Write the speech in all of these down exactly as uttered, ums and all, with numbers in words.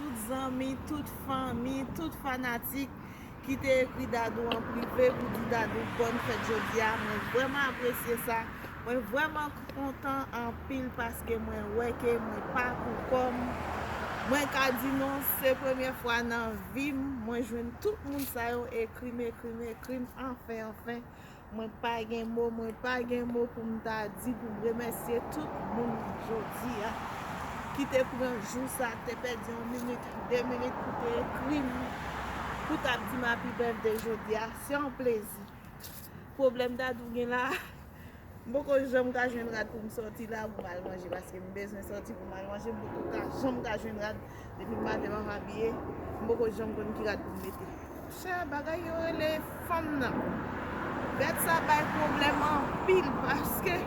Tout zanmi, tout fanmi, tout fanatik ki te ekri Dadou an prive pou di Dadou bòn fèt jodi a. Mwen vrèman apresye sa. Mwen vrèman kontan anpil paske mwen wè ke mwen pa pou kò m. Mwen ka di nou, se premye fwa nan vi m, mwen jwenn tout moun sa yo ekri m, ekri m, ekri m, anfen, anfen. Mwen pa gen mo, mwen pa gen mo pou m ta di, pou m remèsye tout moun jodi a ki te pran jou sa, te pèdi yon minit, de minit pou te ekri m, pou t ap di m happy birthday jodi a. Se yon plezi. Pwoblèm Dadou gen la, m poko janm ka jwenn rad pou m sòti la, pou m al manje, paske m bezwen sòti pou m al manje, m poko ka janm ka jwenn rad. Depi maten m ap abiye, m poko janm konn ki rad pou m mete. Monchè, bagay yo rele fanm nan. Bèt sa bay pwoblèm anpil paske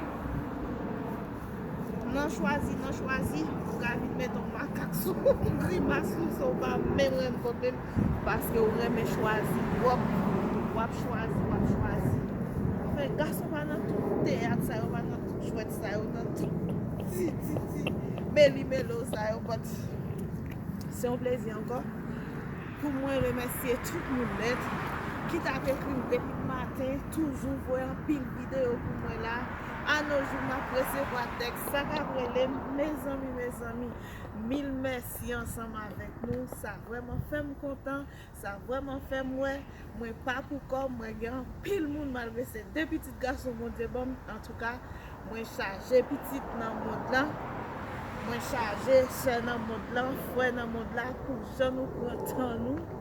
nan chwazi, nan chwazi, ou ka vin met yon makak sou ou, grimas ou, san w pa menm rann kont menm, paske ou renmen chwazi twòp. W ap chwazi, w ap chwazi. Anfen, gason pa nan tout teyat sa yo, pa nan tout jwèt sa yo, nan tout ti, ti, ti meli melo sa yo, but se yon plezi ankò pou mwen remèsye tout moun nèt ki t ap ekri m depi maten, toujou voye anpil videyo pou mwen la. A no jou, m ap resevwa tèks, sa k ap rele m, mezanmi, mezanmi, mil mèsi ansanm avèk nou. Sa vrèman fè m kontan, sa vrèman fè m wè mwen pa pou kò m, mwen gen anpil moun, malgre se de pitit gason Bondye ban m. Antouka, mwen chaje pitit nan mond lan, mwen chaje sè nan mond lan, frè nan mond la, pou jan nou pran tan nou.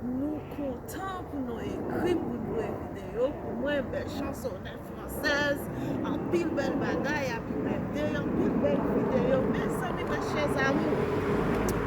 Nou kontan pou nou ekri m, pou nou voye videyo pou mwen, bèl chansonnen fransèz, anpil bèl bagay, happy birthday, anpil bèl videyo. Mezanmi, mes chers amours,